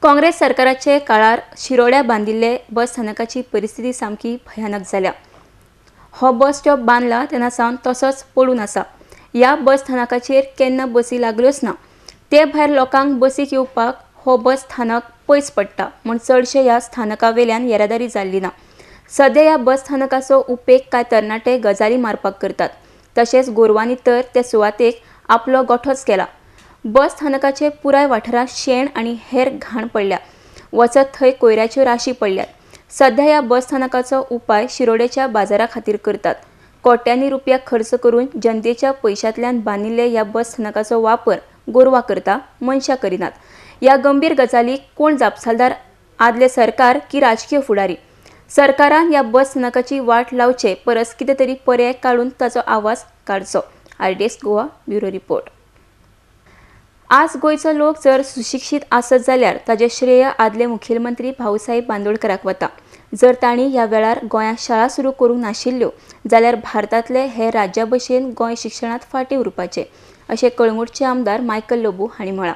काँग्रेस सरकाराचे काळार शिरोड्या बांदिल्ले बस स्थानकाची परिस्थिती सामकी भयानक जाल्या. हो बस स्टॉप बांदला तेन्ना सावन तसोच पडून आसा. ह्या बस स्थानकाचेर केन्ना बसी लागल्योच ना. ते भायर लोकांक बसीक येवपाक हो बस स्थानक पयस पडटा म्हूण चडशे ह्या स्थानका वेल्यान येरादारी जाल्ली ना. सद्या ह्या बस स्थानकाचो उपेग कांय तरणाटे गजाली मारपाक करतात. तशेंच गोरवांनी तर ते सुवातेक आपलो गोठोच केला. बस स्थानकाचे पुराय वाठारांत शेण आनी हेर घाण पडल्या. वचत थंय कोयराच्यो राशी पडल्यात. सद्या ह्या बस स्थानकाचो उपाय शिरोडेच्या बाजारा खातीर करतात. कोट्यांनी रुपया खर्च करून जनतेच्या पयशांतल्यान बांदिल्ले ह्या बस स्थानकाचो वापर गोरवां करता, मनशां करिनात. ह्या गंभीर गजालीक कोण जापसालदार, आदले सरकार की राजकीय फुडारी? सरकारान ह्या बस स्थानकाची वाट लावचे परस कितें तरी पर्याय काडून ताचो आवाज काडचो. RDS Goa bureau report. आज गोंयचो लोक जर सुशिक्षीत आसत जाल्यार ताजें श्रेय आदले मुखेलमंत्री भाऊसाहेब बांदोडकराक वता. जर तांणी ह्या वेळार गोंयांत शाळा सुरू करूंक नाशिल्ल्यो जाल्यार भारतांतले हे राज्या भशेन गोंय शिक्षणांत फाटीं उरपाचें, अशें कळंगूटचे आमदार मायकल लोबो हांणी म्हळां.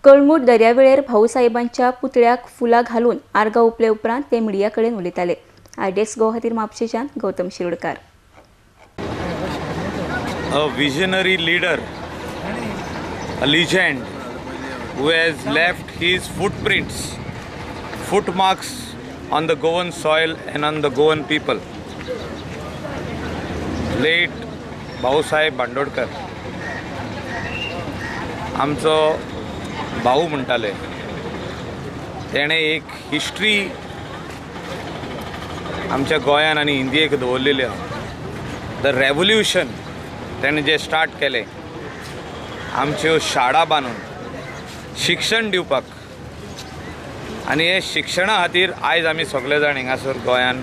कळंगूट दर्यावेळेर भाऊसाहेबांच्या पुतळ्याक फुलां घालून आर्गां ओंपले उपरांत ते मिडिया कडेन उलयताले. आरडीएस गोवा खातीर म्हापशेंच्यान Gautam Shirodkar. A visionary leader, a legend who has left his footprints, footmarks on the Goan soil and on the Goan people. Late Bhausaheb Bandodkar, आमचो भाऊ म्हणटाले, तेणें एक हिस्ट्री आमच्या गोंयान आनी इंडियेक दवरलेली आसा. The revolution तेणें जें स्टार्ट केलें, आमच्यो शाळा बांदून शिक्षण दिवपाक, आनी हे शिक्षणा खातीर आयज आमी सगळे जाण हिंगासर गोंयान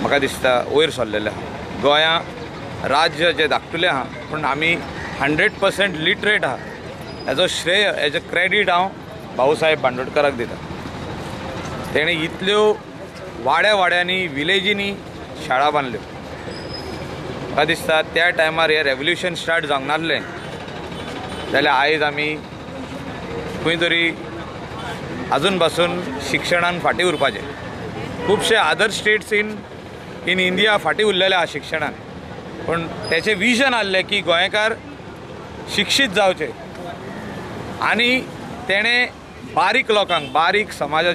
म्हाका दिसता वयर सरलेले आहा. गोंया राज्य जें धाकटुलें आहा पूण आमी 100% लिटरेट आहा. हेजो श्रेय, हेजें क्रेडीट हांव भाऊसाहेब बांदोडकराक दिता. तेणें इतल्यो वाड्या वाड्यांनी विलेजींनी शाळा बांदल्यो. म्हाका दिसता त्या टायमार हें रेवोल्युशन स्टार्ट जावंक नासलें जाल्यार आयज आमी खंय तरी आजून पासून शिक्षणान फाटीं उरपाचें. खुबशे other states in India फाटीं उरलेले आहा शिक्षणान, पूण तेचें विजन आहलें की गोंयकार शिक्षीत जावचे आनी तेणें बारीक लोकांक, बारीक समाजाच्या